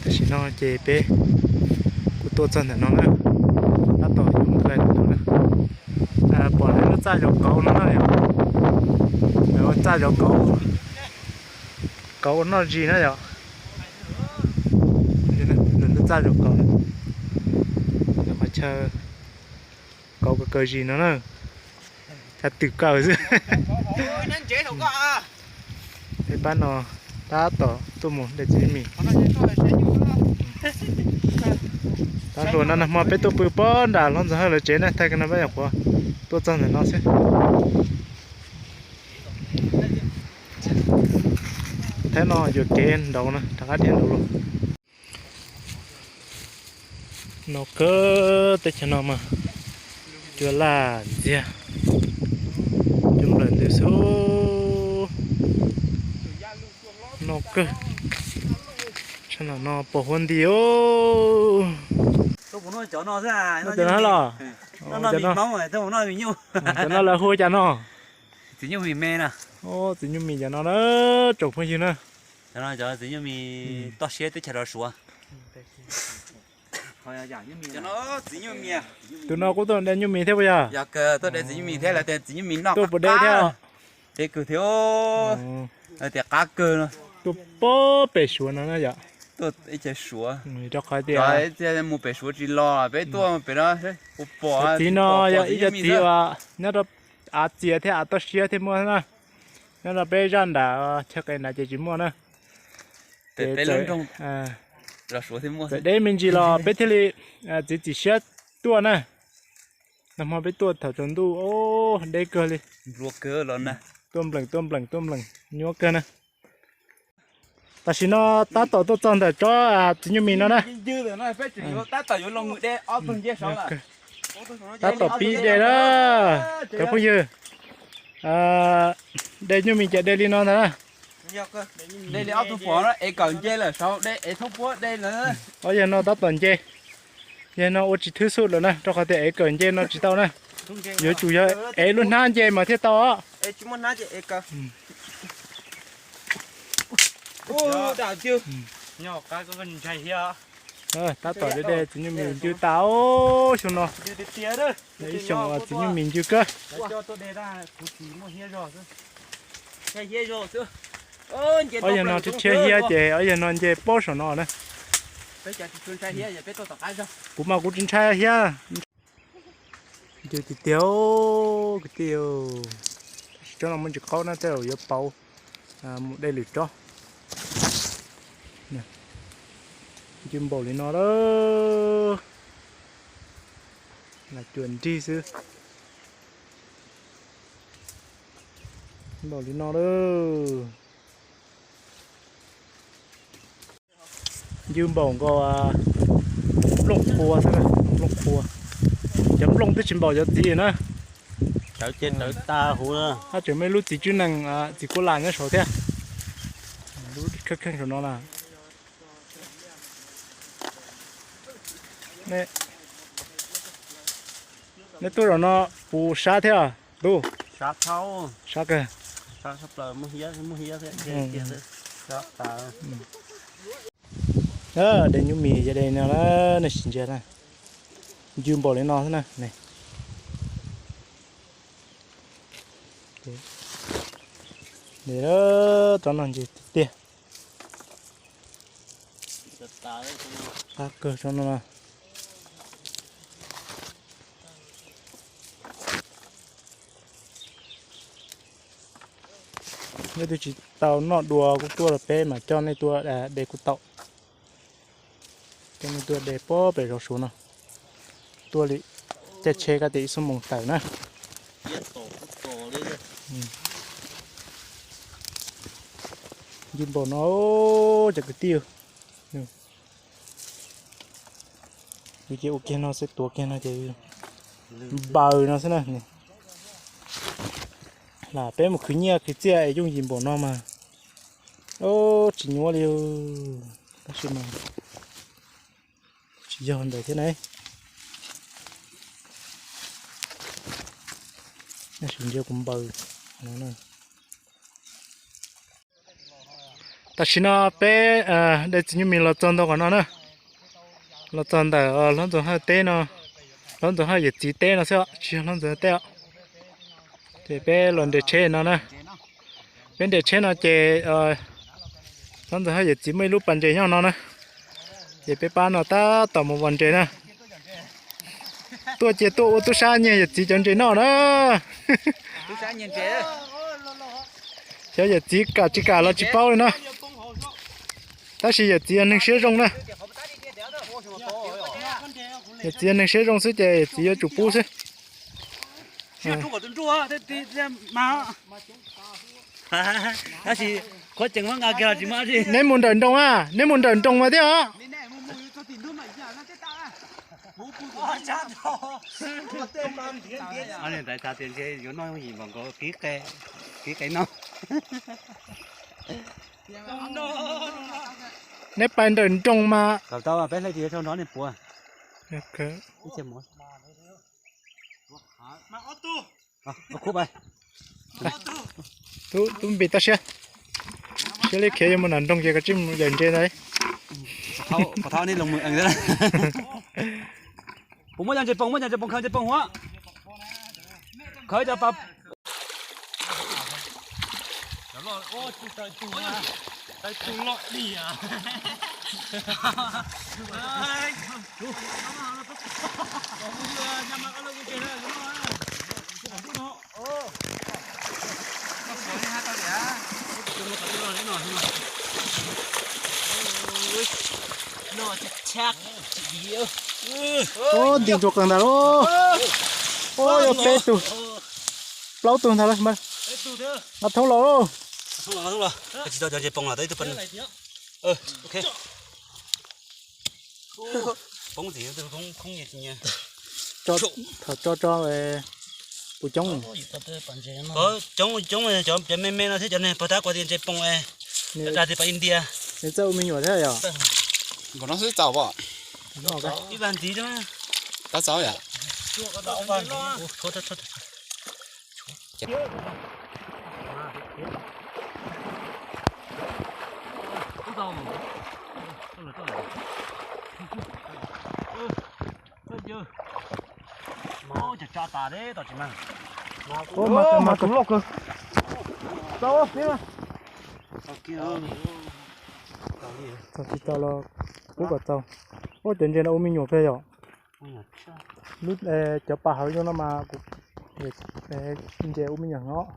Tam sim no ces peb kuj tuaj txog ntawm no na, tab tom yuav mus ntawm no na. Pom lawv lub txaj zov kauv no na yom, lawv ua txaj zov kauv, kauv ua noj zis na yom. Lawv lub txaj zov kauv, qhov chaw kauv kaw kaw zis no na, chaw twm kaw xwb. Peb pab no tab tom tuaj mus de txiv nyuj mis. Tav hluas no nag hmo peb tuaj pw pob nram hlob Ntxoov Hawj lawv tsev na, thaij kiag no peb nyuam qhuav tuaj txog ntawm no xwb. Thaum no yuam kev nraud na, rov qab dhia nraud los. No kawg teb chaws no mas cua laj ntxiag, cua nplawm ntws xwb. No kawg, tshaj no pos huab nti os. Cov no los, cov no lawv hu ua cas no? Txiv nyuj mis me na. Txiv nyuj mis cov no na, tsoom phooj ywg na. Cov no cov txiv nyuj mis toj siab teb chaws Los Suav. Tus no kuj tuaj de nyuj mis thiab puas yog? Yog kawg, tuaj de txiv nyuj mis thiab, lawv tias txiv nyuj mis noj puas deb thiab. Deb kawg thiab. Lawv tias qab kawg no. Tuaj pob pem Suav no na yom. Tuaj ib chaw Suav. Rau qhov tias mus pem Suav tsis los, peb tuaj pem no pom. Cov txiv no yog ib cov txiv uas nyob rau av txias thiab av toj siab thiaj muaj na. Nyob rau peb zaj nram chaw qes nrad ces tsis muaj na. Ces txawm deb me ntsis los peb thiaj li txiav txim siab tuaj na. Nag hmo peb tuaj thaum tsaus ntuj, deb kawg li. Tuaj nplees tuaj nplees tuaj nplees nyuaj kawg na. Tam sim no tab tom tuaj txog ntawm tsob txiv nyuj mis no na. Tab tom pib de na, cov phooj ywg. De nyuj mis ces de li no ntag na. Ob yawg no tab tom nce. Yawg no ua tsis thwb xub lawm na, rau qhov tias ev kawm nce no tsis tau na. Yuav tsum yog ev lub hnab nce mas thiaj tau os. Tab tom de de txiv nyuj mis ncw tas os xyoo no. Ib xyoo txiv nyuj mis ncw kawg. Ob yawg no tshiab tshiab hiab ces ob yawg no nce pob saum no na. Kuv mas kuv tsis ntshai hiab. Ncw tiag tiag kwv tij. Tsob no muaj ntsis qaub na, tej zaum yuav pauv mus de lwm tsob. Ncw npaum li no lawm. Lam cuam nrig xwb. Npaum li no lawm. Ncw npaum nkaus nplooj qhua xwb, nplooj qhua. Cov nplooj twb tsis npaum cov txiv na. Hab tseem muaj ib lub txiv tswb nees, txiv kuab lam nyob saud thiab. Lub kheej kheej saum no na. Neb tuaj zaum no puas sab thiab tub? Sab kawg. De nyuj mis yog de no na, nej sim ntsia na. Ncw npaum li no xwb na. Tsob no ncw tiag tiag. Qab kawg tsob no na. Nej twb tsis tau noj dua kuj tuaj los peb mas coj nej tuaj de kuj tau. Coj nej tuaj de pob pem zov Suav no. Tuaj li caij tsheb kab tias ib xuab moos tawm na. Ncw npaum no, cov kwv tij. Ces ua kiag no xwb, tuav kiag no ces npaws no xwb na. Lam peb mus khwv nyiaj khwv txiaj es yooj yim npaum no mas tsis nyuaj li. Tab sis mas tsis yog ntawd thiab na. Nej sim ntsia kuv npaws no. Tam sim no peb de txiv nyuj mis los txog ntawm qhov no na, los txog ntawm hlob Ntxoov Hawj teb no, hlob Ntxoov Hawj yawm txiv teb no xwb, tsis yog hlob Ntxoov Hawj teb os. Ces peb los nres tsheb no na, peb nres tsheb no ces hlob Ntxoov Hawj yawm txiv muaj ib lub pas ntses nyob no na, ces peb pab no tab tom mus vos ntses na. Tuaj cia tuaj ua tub sab nyiag yawm txiv cov ntses noj na. Xyov yawm txiv kam tsis kam los tsis paub li na, tab sis yawm txiv yog neeg siab zoo na. Yawm txiv yog neeg siab zoo xwb ces yawm txiv yuav tsum pub xwb. Tab sis qhuav ceev muab nqa kiag los tsis muaj dab tsi. Neb mus nrawm nroos a, neb mus nrawm nroos mas thiab os. Ntawd xav tias ntshe yuav noj yooj yim npaum nkaus, kiv qe noj. Neb pais nrawm nroos mas. Kom tau peb hle tis rau nrov nej puav. Tub Npis toj siab, siab li khiav yuav mus nram nroog ces koj tsij mus yawm ntses ntag. Puas muaj cov ntses poom, muaj cov ntses poom, khaws ntses poom huv, khaws cov pas. Ub, nti ntsuag qeeg ntag lauj. Ub, yog peb tug, plaub tug ntag lauj. Nqa thoob los lauj. Tsis tau cov ntses poom los tau ib tug pas. Poob ntxiv, poob khoob nyias tsis nyias. Tso, thaum tso tso puas coob? Coob coob, cov me me no thiab cov neeg pag tab kuv tias ntses poom es dag tias pas India. Nws txawj ua me nyuam thiab yom? Npaum no xwb txaus pom. Ib vas ntxiv. Tab txaus yom. Mas tus loj kawg. Txaus tsis tau los pub kom txaus. Ua cov ntses no ua me nyuam kawg yom. Lub, cov pas hauv zoo no mas kuv, ntses ua me nyuam heev os.